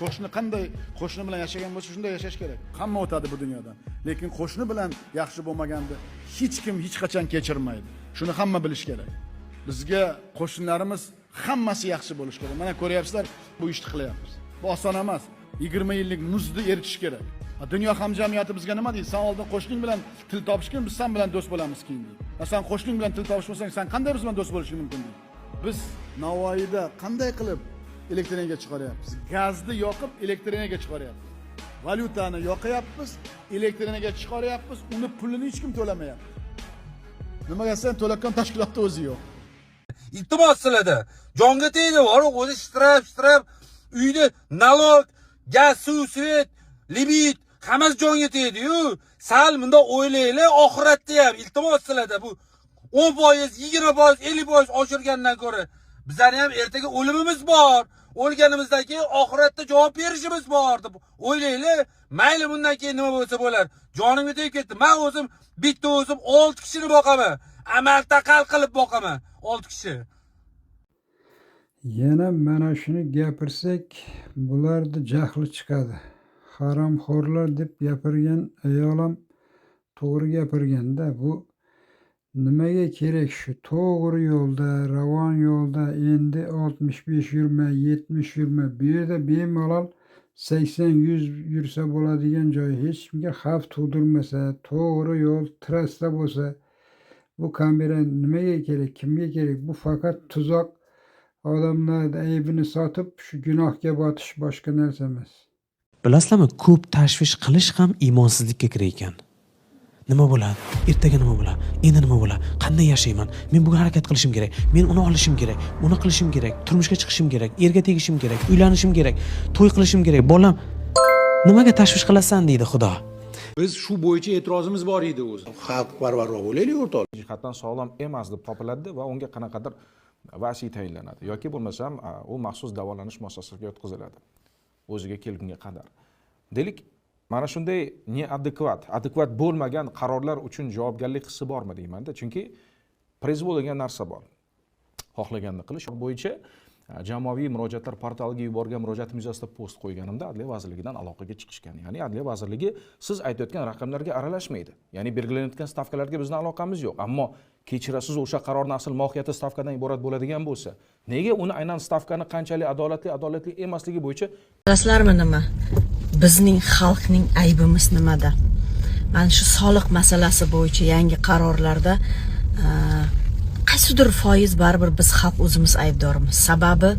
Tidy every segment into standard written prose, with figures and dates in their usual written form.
Qo'shni qanday qo'shni bilan yashagan bo'lsa, shunday yashash kerak. Hamma o'tadi bu dunyodan. Lekin qo'shni bilan yaxshi bo'lmaganda hech kim hech qachon kechirmaydi. Shuni hamma bilish kerak. Bizga qo'shnilarimiz hammasi yaxshi bo'lishi kerak. Mana ko'ryapsizlar, bu ishni qilyapmiz. Bu oson emas. 20 yillik muzni eritish kerak. Ha, dunyo hamjamiyati bizga nima deydi? San oldin qo'shning bilan til topishgin, biz san bilan do'st bo'lamiz keyin deydi. Ha, san qo'shning bilan til topishmasang, san qanday biz bilan do'st bo'lishing mumkin deydi. Biz Navoiyda qanday qilib elektr energiya chiqaryapmiz? Gazni yoqib elektr energiya chiqaryapmiz. Valyutani yoqyapmiz, elektr energiya chiqaryapmiz, uni pulini hech kim to'lamayapti. Nimaga desang, to'layotgan tashkilotda o'zi yo'q. Iltimos sizlarda. Jonga tegdi, borib o'zi штраф, штраф, uyda налог, gaz, suv, свет, limit, hammasi jonga tegdi-yu. Sal bundoq o'ylaylar, oxiratda ham iltimos sizlarda bu 10%, 20%, 50% oshirgandan ko'ra bizlarni ham ertaga o'limimiz bor. O'lganimizdan keyin oxiratda javob berishimiz bor deb o'ylaylar. Mayli, bundan keyin nima bo'lsa bo'lar. Jonimga tegib ketdi. Men o'zim bitta o'zim 6 kishini boqaman. Amal taqal qilib boqaman. 6 kishi. Yana mana shuni gapirsak, bularni jahli chiqadi. Haromxo'rlar deb gapirgan ayolam to'g'ri gapirganda, bu nimaga kerak shu? To'g'ri yo'lda, ravon yo'lda endi 65 yurma, 70 yurma. Bu yerda bemalol 80, 100 yursa bo'ladigan joy, hech kimga xavf tug'dirmasa, to'g'ri yo'l, trassa bo'lsa, bu kamera nimaga kerak, kimga kerak? Bu faqat tuzoq, odamlarni aybini sotib, shu gunohga botish, boshqa narsa emas. Bilasizlarmi, ko'p tashvish qilish ham iymonsizlikka kirar ekan. Nima bo'ladi? Ertaga nima bo'ladi? Endi nima bo'ladi? Qanday yashayman? Men bugun harakat qilishim kerak. Men uni olishim kerak, uni qilishim kerak, turmushga chiqishim kerak, erga tegishim kerak, uylanishim kerak, to'y qilishim kerak. Bolam, nimaga tashvish qilasan deydi Xudo. Biz shu bo'yicha e'tirozimiz bor edi o'zi. Xalqparvarroq bo'laylik, o'rtoqlar. Jihatdan sog'lom emas deb topiladi va unga qanaqadir vasiy tayinlanadi yoki bo'lmasam u maxsus davolanish muassasasiga yotqiziladi o'ziga kelgunga qadar. Deylik, mana shunday неадекват, adekvat bo'lmagan qarorlar uchun javobgarlik hissi bormi deymanda, chunki произвол degan narsa bor, xohlaganini qilish bo'yicha jamoaviy murojaatlar portaliga yuborgan murojaatim yuzasidan post qo'yganimda Adliya vazirligidan aloqaga chiqishgan. Ya'ni Adliya vazirligi siz aytayotgan raqamlarga aralashmaydi, ya'ni belgilanayotgan stavkalarga bizni aloqamiz yo'q. Ammo kechirasiz, o'sha qarorni asl mohiyati stavkadan iborat bo'ladigan bo'lsa, nega uni aynan stavkani qanchalik adolatli, adolatli emasligi bo'yicha Bilasizlarmi nima? Bizning xalqning aybimiz nimada? Mana shu soliq masalasi bo'yicha yangi qarorlarda qaysidir foiz baribir biz xalq o'zimiz aybdormiz. Sababi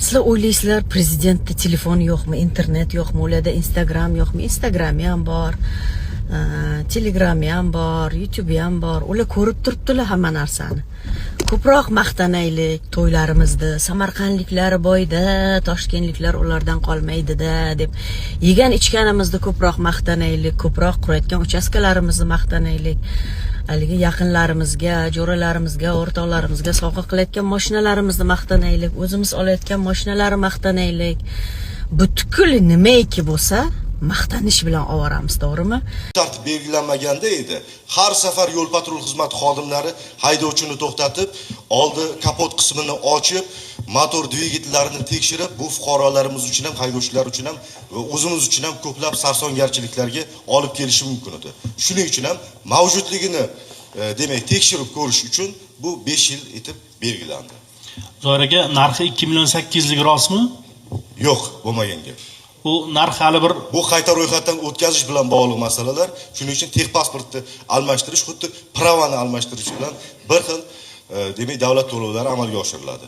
sizlar o'ylaysizlar, prezidentda telefon yo'qmi, internet yo'qmi, ularda Instagram yo'qmi? Instagrami ham bor, Telegrami ham bor, YouTube ham bor. Ular ko'rib turibdilar hamma narsani. Ko'proq maqtanaylik to'ylarimizda, samarqandliklar boyda, toshkentliklar ulardan qolmaydida deb yegan ichganimizni ko'proq maqtanaylik, ko'proq qurayotgan uchastkalarimizni maqtanaylik. Haligi yaqinlarimizga, jo'ralarimizga, o'rtoqlarimizga sovg'a qilayotgan mashinalarimizni maqtanaylik, o'zimiz olayotgan mashinalarni maqtanaylik. Butkul nimaiki bo'lsa, maqtanish bilan ovoramiz, to'g'rimi? Tartib belgilanmaganda edi, har safar yo'l patrul xizmati xodimlari haydovchini to'xtatib, oldi kapot qismini ochib, motor dvigatellarini tekshirib, bu fuqarolarimiz uchun ham, haydovchilar uchun ham va o'zimiz uchun ham ko'plab sarsongarchiliklarga olib kelishi mumkin edi. Shuning uchun ham mavjudligini demak, tekshirib ko'rish uchun bu 5 yil etib belgilandi. Zoir aka, narxi 2 million 800 lik rostmi? Yo'q, bo'lmagan gap. Bu narx hali bir Bu qayta ro'yxatdan o'tkazish bilan bog'liq masalalar. Shuning uchun texpasportni almashtirish xuddi права ni almashtirish bilan bir xil, demak, davlat to'lovlari amalga oshiriladi.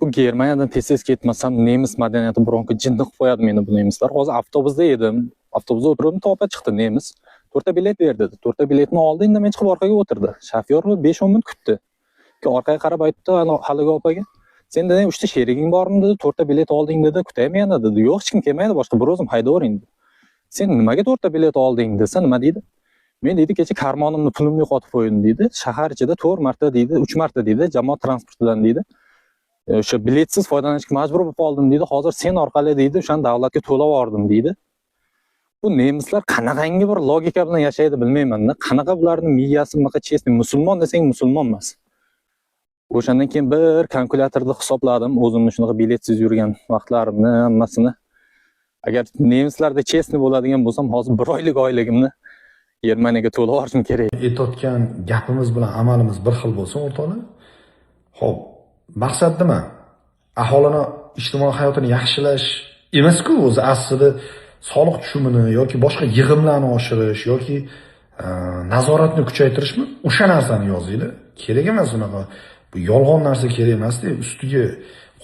Bu Germaniyadan tez tez ketmasam, nemis madaniyati bironka jinni qilib qo'yadi meni bu nemislar. Hozir avtobusda edim. Avtobusda o'tirdim, topa chiqdi nemis. "To'rtta bilet ber", dedi. To'rtta biletni oldi, indamay chiqib orqaga o'tirdi. Shofyor 5-10 minut kutdi. Keyin orqaga qarab aytdi haligi opaga: "Sen", dedi, "uchta sheriging bormi?" dedi. "To'rtta bilet olding", dedi. "Kutaymi yana?" dedi. "Yo'q, hech kim kelmaydi boshqa, bir o'zim haydavering", dedi. "Sen nimaga to'rtta bilet olding?" desa, nima deydi? "Men", deydi, "kecha karmonimni pulimni yo'qotib qo'ydim", deydi. "Shahar ichida to'rt marta", deydi, "uch marta", deydi, "jamoat transportidan", deydi. "O'sha biletsiz foydalanishga majbur bo'lib qoldim", deydi. "Hozir sen orqali", deydi, "o'shani davlatga to'lab yubordim", deydi. Bu nemislar qanaqangi bir logika bilan yashaydi, bilmayman. Qanaqa bularni miyasi bunaqa честный, musulmon desang, musulmon emas. O'shandan keyin bir kalkulyatorda hisobladim o'zimni shunaqa biletsiz yurgan vaqtlarimni hammasini. Agar nemislarda честный bo'ladigan bo'lsam, hozir bir oylik oyligimni Germaniyaga to'lab yuborishim kerak. Aytayotgan gapimiz bilan amalimiz bir xil bo'lsin, o'rtoqlar. Xo'p, maqsad nima? Aholini ijtimoiy hayotini yaxshilash emas-ku o'zi aslida, soliq tushumini yoki boshqa yig'imlarni oshirish yoki nazoratni kuchaytirishmi? O'sha narsani yozinglar. Kerak emas unaqa bu yolg'on narsa, kerak emasda ustiga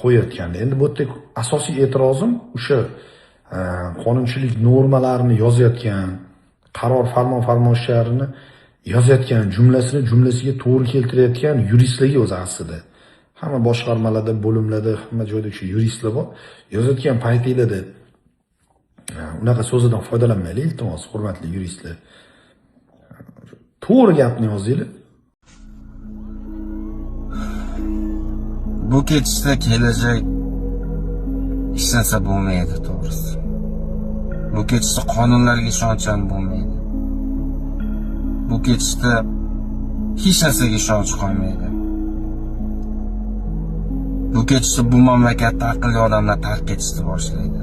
qo'yayotganda. Endi bu yerda asosiy e'tirozim o'sha qonunchilik normalarini yozayotgan, qaror, farmon, farmoyishlarini yozayotgan, jumlasini jumlasiga to'g'ri keltirayotgan yuristlarga o'zi aslida. Hamma boshqarmalarda, bo'limlarda, hamma joyda shu yuristlar bor. Yozayotgan paytinglarda unaqa so'zidan foydalanmaylik, iltimos, hurmatli yuristlar. To'g'ri gapni yozinglar. Bu ketishda kelajak hech narsa bo'lmaydi, to'g'risi. Bu ketishda qonunlarga ishonch ham bo'lmaydi. Bu ketishda hech narsaga ishonch qolmaydi. Bu ketishda bu mamlakatda aqlli odamlar tark etishni boshlaydi.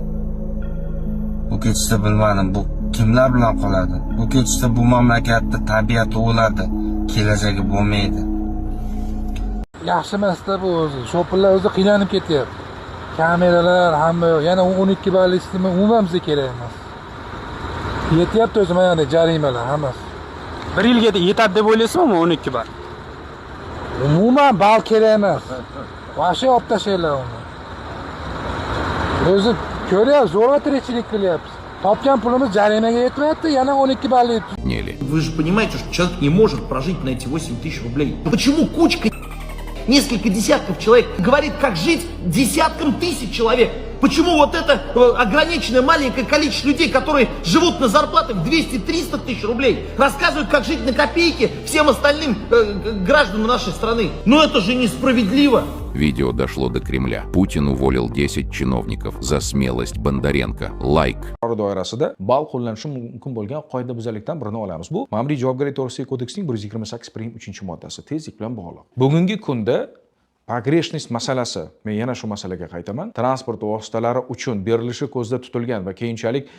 Bu ketishda bilmadim, bu kimlar bilan qoladi. Bu ketishda bu mamlakatda tabiati o'ladi, kelajagi bo'lmaydi. Yaxshi emasda bu o'zi. Shopirlar o'zi qiynalib ketyapti. Kameralar hamma yo'q. Yana 12 balli sistema umuman bizga kerak emas. Yetyapti o'zi mana jarimalar hammasi. Bir yilga yetadi deb o'ylaysizmi 12 ball? Umuman ball kerak emas. Vahshiy olib tashlanglar uni. O'zi ko'ryapsiz, zo'rg'a tirikchilik qilyapmiz. Topgan pulimiz jarimaga yetmayapti, yana 12 balli. Вы же понимаете, что человек не может прожить на эти 8 тысяч рублей. Почему кучка, несколько десятков человек говорит, как жить десяткам тысяч человек? Почему вот это ограниченное маленькое количество людей, которые живут на зарплатах 200-300 тысяч рублей, рассказывают, как жить на копейки всем остальным гражданам нашей страны? Но это же несправедливо. Видео дошло до Кремля. Путин уволил 10 чиновников за смелость Бондаренко. Лайк. Doirasida ball qo'llanishi mumkin bo'lgan qoidabuzarlikdan birini olamiz. Bu Ma'muriy javobgarlik to'g'risidagi kodeksning 128 prim 3-moddasi tezlik bilan bog'liq. Bugungi kunda pogreshность masalasi, men yana shu masalaga qaytaman. Transport vositalari uchun berilishi ko'zda tutilgan va keyinchalik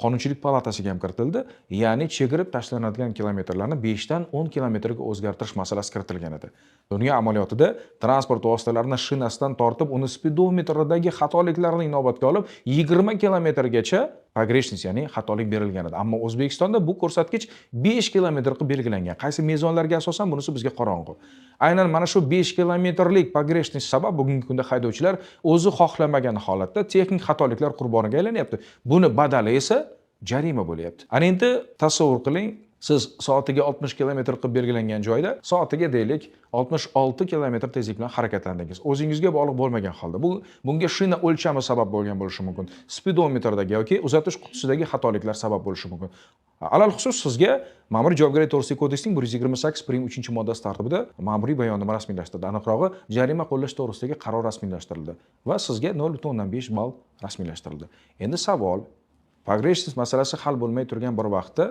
qonunchilik palatasiga ham kiritildi. Ya'ni chegirib tashlanadigan kilometrlarni 5 dan 10 kilometrga o'zgartirish masalasi kiritilgan edi. Dunyo amaliyotida transport vositalarini shinasidan tortib, uni spidometridagi xatoliklarni inobatga olib 20 kilometrgacha pogreshность, ya'ni xatolik berilgan edi. Ammo O'zbekistonda bu ko'rsatkich 5 kilometr qilib belgilangan. Qaysi mezonlarga asosan, bunisi bizga qorong'u. Aynan mana shu 5 kilometrlik pogreshность sabab bugungi kunda haydovchilar o'zi xohlamagan holatda texnik xatoliklar qurboniga aylanyapti. Buni badali esa jarima bo'lyapti. Ana endi tasavvur qiling, siz soatiga 60 kilometr qilib belgilangan joyda soatiga deylik 66 kilometr tezlik bilan harakatlandingiz. O'zingizga bog'liq bo'lmagan holda. Bunga shina o'lchami sabab bo'lgan bo'lishi mumkin. Spidometrdagi yoki uzatish qutisidagi xatoliklar sabab bo'lishi mumkin. Alal xusus sizga Ma'muriy javobgarlik to'g'risidagi kodeksning 128 prim 3-moddasi tartibida ma'muriy bayonnoma rasmiylashtirildi. Aniqrog'i, jarima qo'llash to'g'risidagi qaror rasmiylashtirildi va sizga 0.5 ball rasmiylashtirildi. Endi savol, pogreshность masalasi hal bo'lmay turgan bir vaqtda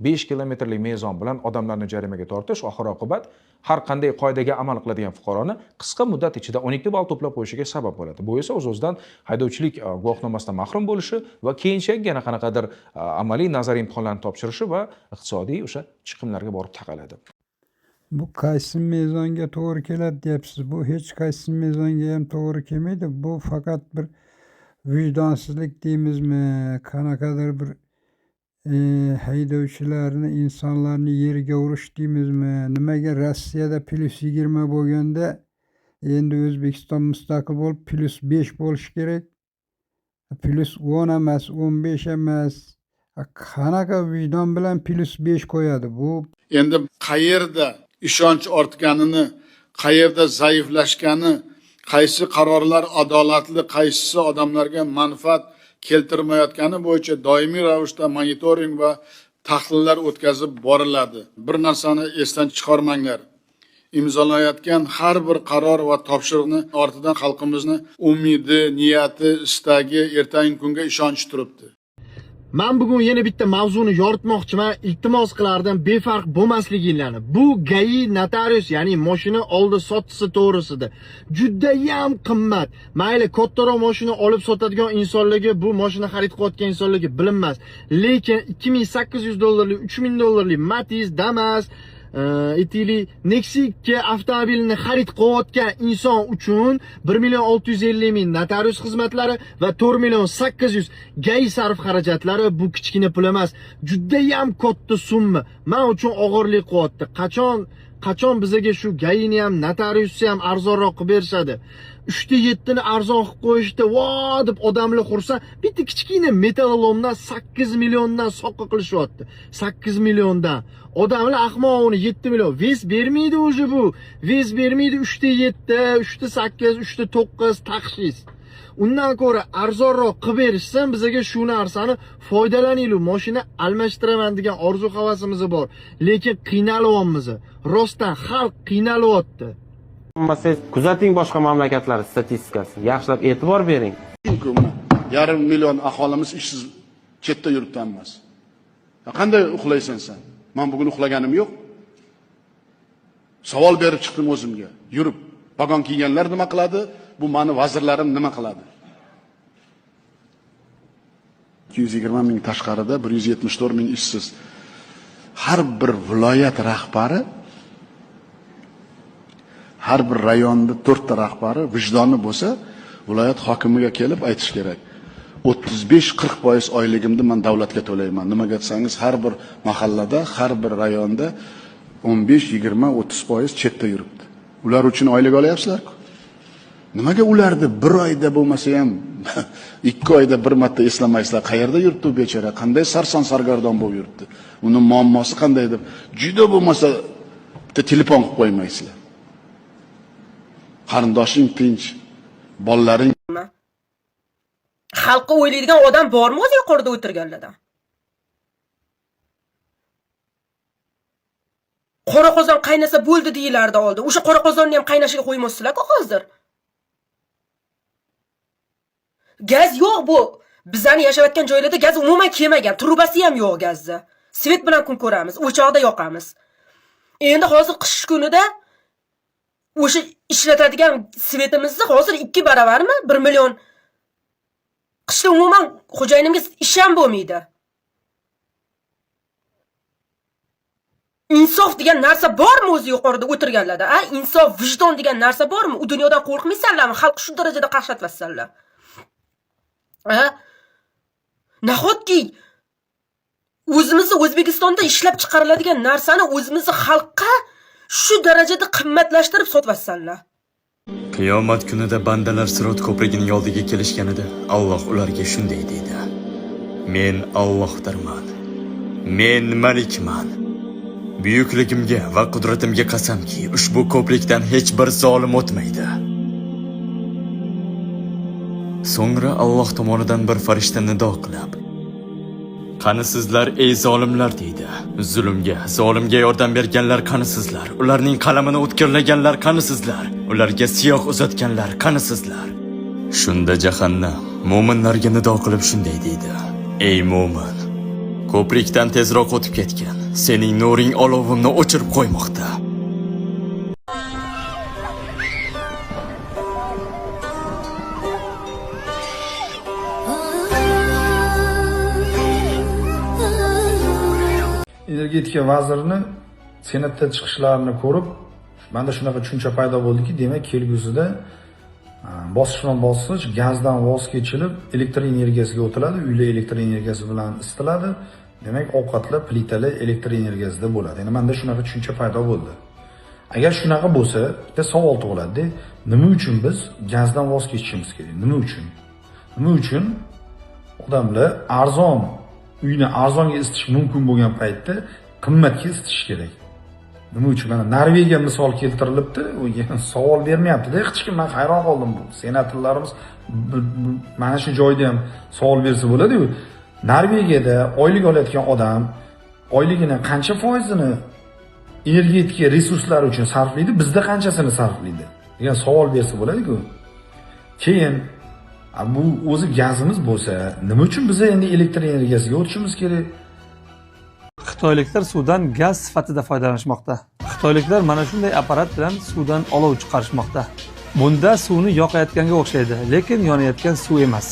5 kilometrlik mezon bilan odamlarni jarimaga tortish oxir oqibat har qanday qoidaga amal qiladigan fuqaroni qisqa muddat ichida 12 ball to'plab qo'yishiga sabab bo'ladi. Bu esa o'z-o'zidan haydovchilik guvohnomasidan mahrum bo'lishi va keyinchalik yana qanaqadir amaliy nazariy imtihonlarni topshirishi va iqtisodiy o'sha chiqimlarga borib taqaladi. Bu qaysi mezonga to'g'ri keladi deyapsiz. Bu hech qaysi mezonga ham to'g'ri kelmaydi. Bu faqat bir vijdonsizlik deymizmi, qanaqadir bir haydovchilarni, insonlarni yerga urish deymizmi? Nimaga Rossiyada +20 bo'lganda endi O'zbekiston mustaqil bo'lib +5 bo'lishi kerak. +10 emas, 15 emas. Qanaqa vijdon bilan +5 qo'yadi bu? Endi qayerda ishonch ortganini, qayerda zaiflashgani, qaysi qarorlar adolatli, qaysisi odamlarga manfaat keltirmayotgani bo'yicha doimiy ravishda monitoring va tahlillar o'tkazib boriladi. Bir narsani esdan chiqarmanglar. Imzolayotgan har bir qaror va topshiriqni ortidan xalqimizni umidi, niyati, istagi, ertangi kunga ishonchi turibdi. Men bugun yana bitta mavzuni yoritmoqchiman. Iltimos qilardim befarq bo'lmasliginglarni. Bu GAI notarius, ya'ni mashina oldi sotisi to'g'risida. Juda ham qimmat. Mayli, kattaroq mashina olib sotadigan insonlarga, bu mashina xarid qilayotgan insonlarga bilinmas. Lekin 2800 dollarlik, 3000 dollarlik Matiz, Damas, aytaylik Nexia 2 avtomobilini xarid qilayotgan inson uchun 1 650 000 notarius xizmatlari va 4 800 000 GAI sarf xarajatlari bu kichkina pul emas. Juda ham katta summa. Men uchun og'irlik qilyapti. Qachon bizaga shu GAIni ham, notariusni ham arzonroq qilib berishadi? 3 ta 7 ni arzon qilib qo'yishdi. Vo deb odamlar xursand. Bitta kichkina metallolomdan 8 milliondan soqqa qilishyapti. 8 milliondan. Odamlar ahmoq, uni 7 million вес bermaydi уже bu. Вес bermaydi 3 ta 7, 3 ta 8, 3 ta 9 taxshis. Undan ko'ra arzonroq qilib berishsin, bizaga shu narsani foydalanaylik. Mashina almashtiraman degan orzu havasimiz bor, lekin qiynalyapmiz. Rostdan xalq qiynalyapti. Bo'lmasangiz, kuzating boshqa mamlakatlar statistikasini. Yaxshilab e'tibor bering. Mana 500 000 aholimiz ishsiz chetda yuribdi hammasi. Qanday uxlaysan sen? Men bugun uxlaganim yo'q. Savol berib chiqdim o'zimga. Yurib, pagon kiyganlar nima qiladi? Bu meni vazirlarim nima qiladi? 220 ming tashqarida 174 ming ishsiz. Har bir viloyat rahbari, har bir rayonda 4 ta rahbari vijdoni bo'lsa, viloyat hokimiga kelib aytish kerak. 35-40% oyligimni men davlatga to'layman. Nimaga desangiz, har bir mahallada, har bir rayonda 15, 20, 30% chetda yuribdi. Ular uchun oylik olyapsizlar-ku. Nimaga ularni bir oyda bo'lmasa ham 2 oyda bir marta eslamaysizlar? Qayerda yuribdi u bechora? Qanday sarson sargardon bo'lib yuribdi? Uni muammosi qanday deb juda bo'lmasa bitta telefon qilib qo'ymaysizlar. Qarindoshing tinch, bolalaring Xalqqa o'ylaydigan odam bormi o'zi yuqorida o'tirganlardan? Qora qozon qaynasa bo'ldi deyilardi oldin. O'sha qora qozonni ham qaynashiga qo'ymasizlar-ku hozir. Gaz yo'q bu. Bizani yashayotgan joylarda gaz umuman kelmagan, trubasi ham yo'q gazni. Свет bilan kun ko'ramiz, o'choqda yoqamiz. Endi hozir qish kunida o'sha ishlatadigan свет imizni hozir 2 baravarmi? 1 million. Qishda umuman xo'jayinimga ish ham bo'lmaydi. Insof degan narsa bormi o'zi yuqorida o'tirganlarda, a? Insof, vijdon degan narsa bormi? U dunyodan qo'rqmaysanlarmi? Xalq shu darajada qahshatlasanlar. A? Nahotki o'zimizni O'zbekistonda ishlab chiqariladigan narsani o'zimizni xalqqa shu darajada qimmatlashtirib sotyapsanlar. Qiyomat kunida bandalar Sirot ko'prigining oldiga kelishganida Alloh ularga shunday deydi: Men Allohdirman. Men Malikman. Buyukligimga va qudratimga qasamki, ushbu ko'prikdan hech bir zolim o'tmaydi. So'ngra Alloh tomonidan bir farishta nido qilib: Qani sizlar ey zolimlar deydi. Zulmga, zolimga yordam berganlar qani sizlar? Ularning qalamini o'tkirlaganlar qani sizlar? Ularga siyoh uzatganlar qani sizlar? Shunda jahannam mo'minlarga nido qilib shunday deydi: Ey mo'min, ko'prikdan tezroq o'tib ketgin. Sening nuring olovimni o'chirib qo'ymoqda. Energetika vazirini Senatda chiqishlarini ko'rib, menda shunaqa tushuncha paydo bo'ldiki, demak, kelgusida bosqichma bosqich gazdan voz kechilib, elektr energiyasiga o'tiladi, uylar elektr energiyasi bilan isitiladi. Demak, ovqatlar, plitalar elektr energiyasida bo'ladi. Endi menda shunaqa tushuncha paydo bo'ldi. Agar shunaqa bo'lsa, bitta savol tug'iladi-da, nima uchun biz gazdan voz kechishimiz kerak? Nima uchun? Nima uchun odamlar arzon uyni arzonga isitish mumkin bo'lgan paytda qimmatga isitish kerak? Nima uchun? Mana Norvegiya misol keltirilibdi, u savol bermayapti-da hech kim. Men hayron qoldim, bu senatorlarimiz mana shu joyda ham savol bersa bo'ladi-yu. Norvegiyada oylik olayotgan odam oyligini qancha foizini energetika resurslari uchun sarflaydi, bizda qanchasini sarflaydi degan savol bersa bo'ladi-ku. Keyin Bu o'zi gazimiz bo'lsa, nima uchun biz endi elektr energiyasiga o'tishimiz kerak? Xitoyliklar suvdan gaz sifatida foydalanishmoqda. Xitoyliklar mana shunday apparat bilan suvdan olov chiqarishmoqda. Bunda suvni yoqayotganga o'xshaydi, lekin yonayotgan suv emas.